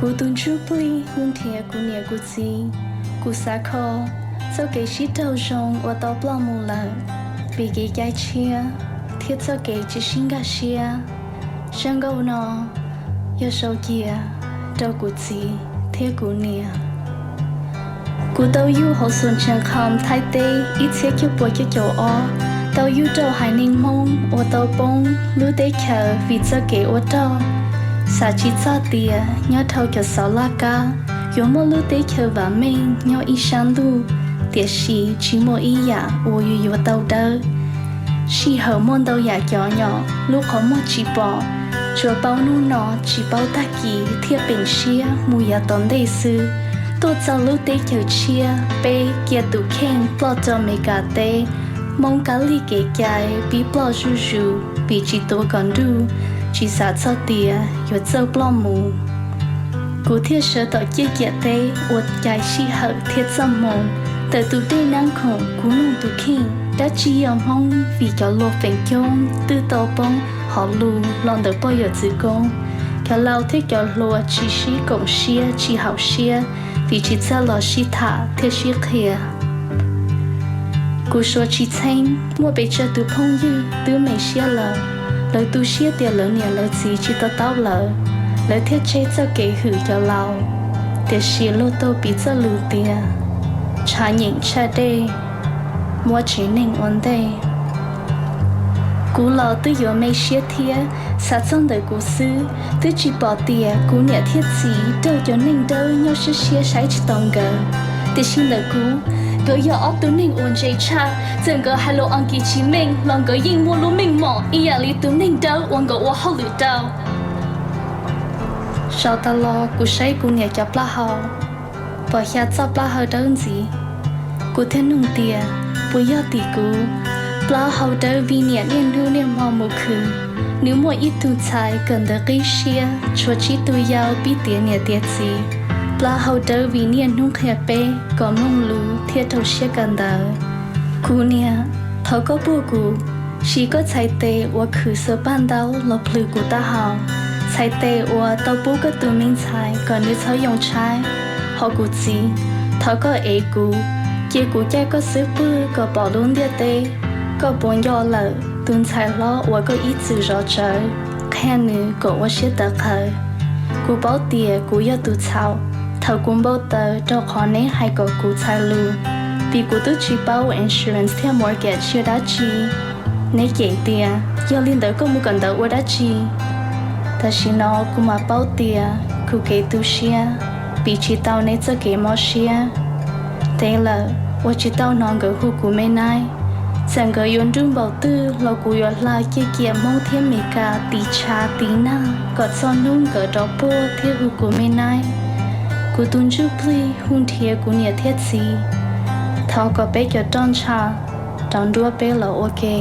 Kuv tus ntsuj plig hu nrhiav kuv niam kuv txiv. Kuv xav kho txoj kev sib raug zoo uas tau ploj mus lawm vim kev cai tshiab thiab txoj kev tsis sib nkag siab. Zaj nkauj no yog sau cia rau kuv txiv thiab kuv niam. Kuv tau yug hauv xum tsees qhom Thaib teb ib txhiab cuaj puas cuaj caum ob, tau yug rau haiv neeg Hmoob uas tau poob lub teb chaws vim txoj kev ua rog. Xav tsis txog tias nyob dhau cov xov laj kab yuav muaj lub teb chaws vam meej nyob ib sab ntuj, tiam sis tsis muaj ib yam uas yus yuav tau dawb. Sij hawm muaj ntau yam cov nyom lub qhov muag tsis pom, tsuas paub hnub no tsis paub tag kis thiaj peem siab mus yav tom ntej xwb. Tuaj txog lub teb chaws tshiab peb cia tus kheej ploj rau Meskas teb. Hmoob kab lig kev cai pib ploj zuj zus vim tsis tuav kom nruj, tsis xav txog tias yuav txawj ploj mus. Kuv thiaj sawv tom ciaj ciam teb ua cai sij hawm thiab txoj hmoo. Ntawm tus dej nab khoom kuv nug tus kheej dab tsi yog Hmoob vim cov luag feem coob twb tau poob hom lus los ntawm poj yawm txwv koob. Cov laus thiab cov hluas tsis sib koom siab tsis haum siab vim tsis txawj los sib tham thiab sib qhia. Kuv suav tsis txheeb muaj pes tsawg tus phooj ywg twb me siab lawm. Lawv tu siab tias lawv niam lawv txiv tsis to taub lawv, lawv thiaj tseg txoj kev hwm cov laus. Tiam sis luag tau piv txoj lus tias tshav nyeem tshaj dej, muab tsev neeg ua ntej. Kuv los twb yuav me siab thiab, xav txog ntawm kuv xwb twb tsis pom tias kuv niam thiab txiv raug cov neeg dawb nyob siab siab saib tsis taus nkawd. Tiam sis ntawm kuv, nkawd yog ob tug neeg uas ntse tshaj, txawm nkawd hais lus Askiv tsis meej los nkawd yeej muaj lub meej mom ib yam li tus neeg dawb uas nkawd ua hauj lwm rau. Zaum tas los kuv saib kuv niam cov plaub hau, pom xya txoj plaub hau dawb ntxiv. Kuv thiaj nug tias puas yog tim kuv, plaub hau dawb vim niam niaj hnub niaj hmo mus khwv. Nws muaj ib tug ntxhais kawm ntawv qib siab tshuav tsib tug yau pib tiav niam tiav txiv. Plaub hau dawb vim niaj hnub qhia peb kom mloog lus thiaj rau siab kawm ntawv. Kuv niam, thov koj puag kuv, siv koj txhais tes uas khwv xaws paj ntaub los plhws kuv taub hau. Txhais tes uas tau pub koj tus me ntxhais kom nws txhob yoo tshaib. Hos kuv txiv, thov koj ev kuv, cia kuv caij koj xub pwg kom pom lub ntiaj teb. Koj puas nco lawm tus ntxhais hlob uas koj ib txwm zov tsawv, qhia nws kom ua siab tawv qhawv? Kuv paub tias kuv yog tus txhaum thaum kuv npau taws rau qhov neb hais kom kuv txhais lus, vim kuv twb tsis paub insurance thiab mortgage yog dab tsi. Neb cem tias yog li ntawd koj mus kawm ntawv ua dab tsi? Tam sim no kuv mam paub tias kuv kev tu siab piv tsis tau neb txoj kev mob siab. Ntev lawm uas tsis tau hnov nkawd hu kuv me naib. Txawm nkawd yuav nruj npaum twg los kuv yuav hla ciaj ciam Hmoob thiab Meskas tiv tshav tiv nag kom txog hnub nkawd rov puag thiab hu kuv me naib. Kuv tus ntsuj plig hu nrhiav kuv niam thiab txiv, thov kom peb cov roj ntsha rov nruab peb los ua ke.